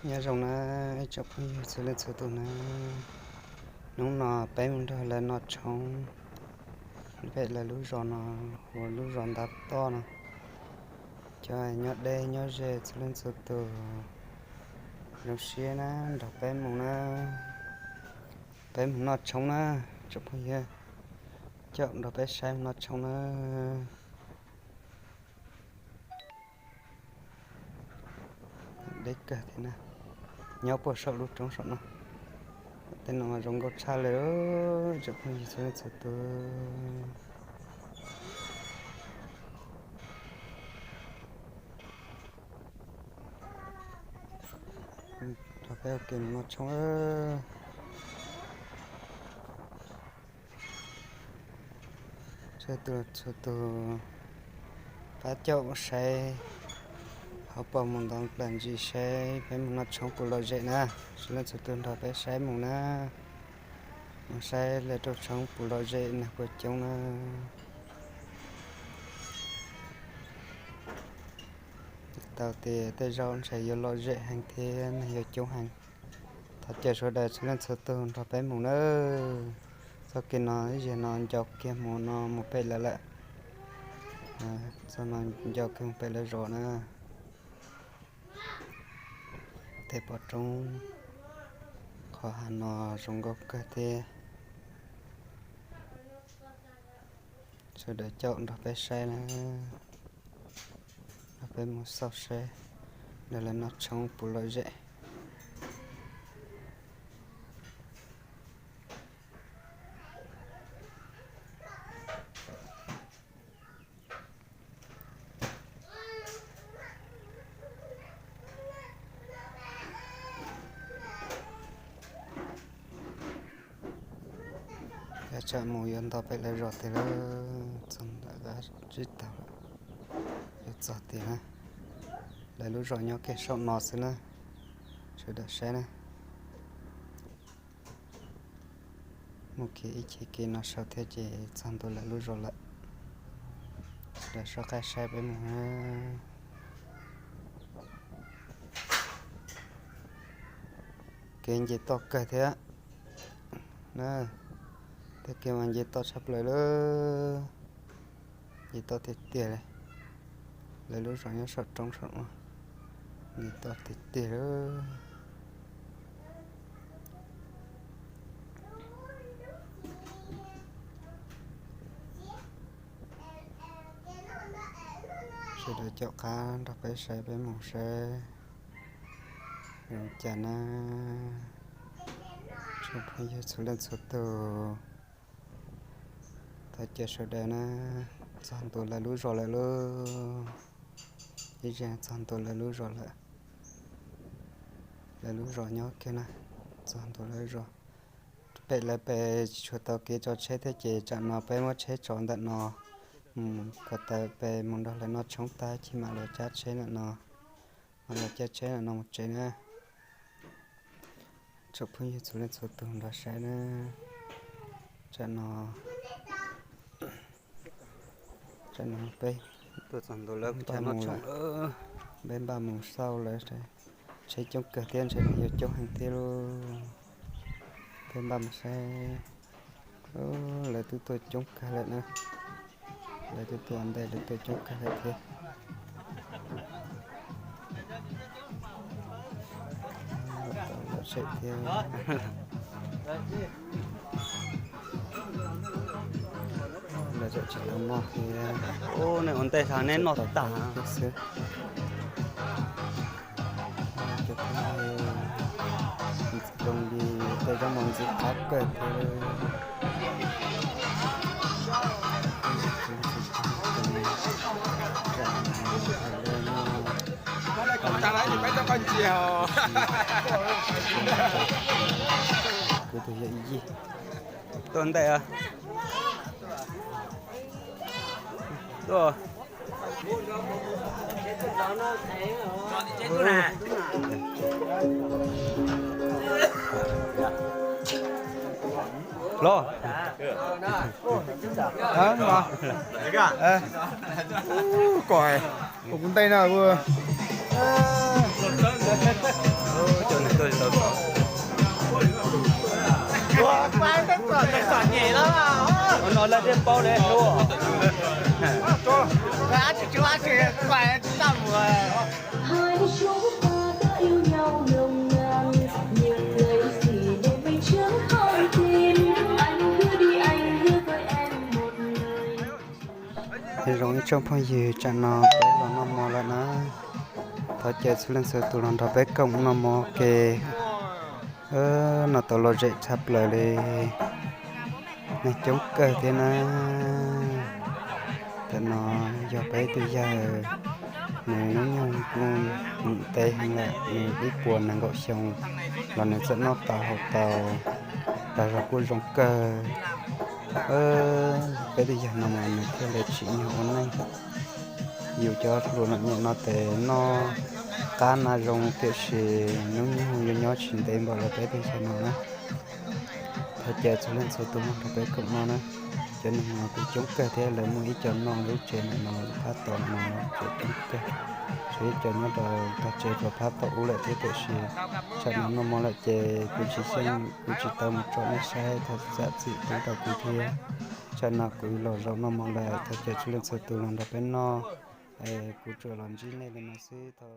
Nyob zoo na ib tsoom phooj ywg txhua leej txhua tus na, hnub no peb mus nrog lawv noj tshoob pem lawv lub zos no, hu ua lub zos Ntav Toj no. Cov nyob deb nyob ze txhua leej txhua tus, zoo siab na, nrog peb mus na, peb mus noj tshoob na, tsoom phooj ywg, coj nrog peb saib mus noj tshoob na. Deb kawg thiab na, nyob puag saum lub roob saum no. Tej no mas zoo nkauj tshaj li, tsoom phooj ywg txhua leej txhua tus. Rau peb ua ke mus noj tshoob. Txhua tus txhua tus pab coj saib, ho pom mus ntau plam ntsis saib peb mus noj tshoob puas lom zem na. Txhua leej txhua tus nrog peb saib mus na, mus saib lawv rau tshoob puas lom zem nag puas coob na. Tau tias tej zaum ntshe yuav lom zem heev thiab nag yuav coob heev. Thov caw sawv daws txhua leej txhua tus nrog peb mus na. Txoj kev no ib zaug no nco kiag mus no mus pem lawv lawm. Txoj no nco kiag mus pem lawv zos na. Tej pom roob qhov hav no zoo nkauj kawg thiab. Sawv daws caum nrog peb saib na, nrog peb mus xauj saib lawv lawv noj tshoob puas lom zem. Yav tsam mus yuav nto pem lawv zos tiag lawm, txog ntawm qab tsib taug lawm, yuav txog tiag na. Lawv lub zos nyob kiag saum no xwb na, sawv daws saib na. Mus kiag ib chim kev no saum thiab ces txog ntua lawv lub zos lawm. Sawv daws soj qab saib peb mus na. Kev nce toj kawg thiab na, tej kev mas nce toj tshaj plaws lawm. Nce toj tiag tiag li. Lawv lub zos nyob saum roob saum no, nce toj tiag tiag lawm. Sawv daws caum qab nrog peb saib peb mus saib zoo cas na. Tsoom phooj ywg txhua leej txhua tus, thov caw sawv daws na, txog ntua lawv lub zos lawm lauj. Ib zaug txog ntua lawv lub zos lawm. Lawv lub zos nyob kiag na, txog ntua lawv zos. Pem lawv pem tsis tshua tau kev tso tsheb thiab ces tsam no peb muab tsheb tso ntawm no, mus ko taw pem mus nrog lawv noj tshoob tag ces mam los cab tsheb ntawm no, mam los cab tsheb ntawm no mus tsev na. Tsoom phooj ywg txhua leej txhua tus nrog saib na. Tsam no, tsam no peb, peb npaj mus xauj lawv, tsheb coob kawg thiab ntshe nws yuav coob heev thiab lauj. Peb npaj mus saib, lawv twb tuaj coob kawg lawm na. Lawv twb tuaj ntej lawv tuaj coob kawg lawm thiab. Tau lawm sem thiab. Lawv tseem tsis tau noj thiab. Ua ntej xav neb noj tag xwb. Cov phooj yw, zoo li tej zaub mov ntxim qab kawg thiab. Kuv tus yawm yij tuaj ntej. Tuaj. Los. Kom ua kuv ntej no. Ua, pab teb txom, teb txom nyem lawm. No lawv thiaj paub li hlub. Zoo ib tsoom phooj ywg, tsam no peb los noj mov lawm na. Thov caw txhua leej txhua tus los nrog peb koom noj mov ke. No tau lom zem tshaj plaws li, neeg coob kawg thiab na. Tam no yog peb tus yawg, nws hnub nyoog kuj ntev heev lawm, nws ib puas nees nkaum xyoo los nws txawm noj tau haus tau, dag zog kuj zoo kawg. Peb tus yawg no mas nws thiaj li tsim nyog ua neej. Yus cov hluas los nyem no tes noj qab na zoo tiam sis hnub nyoog yuav nyob tsis ntev npaum li peb tus yawg no na. Thov caw txhua leej txhua tus los nrog peb koom noj na. Cov neeg no kuj coob kawg thiab, lawv muaj ib co noj lub tsev ntawm no, lub phab tom no tsev coob kawg, tshuav ib co nyob rau tog tsev rau phab tom ub lawm thiab. Tiam sis tsam no noj mov lawm ces kuv tsis xyeej, kuv tsis tau mus tsom nej saib, thov zam txim pub rau kuv thiab. Tsam no kuv los zaum noj mov lawm, thov caw txhua leej txhua tus los nrog peb noj. Kuv tsuas los ntsib nej li no xwb, thov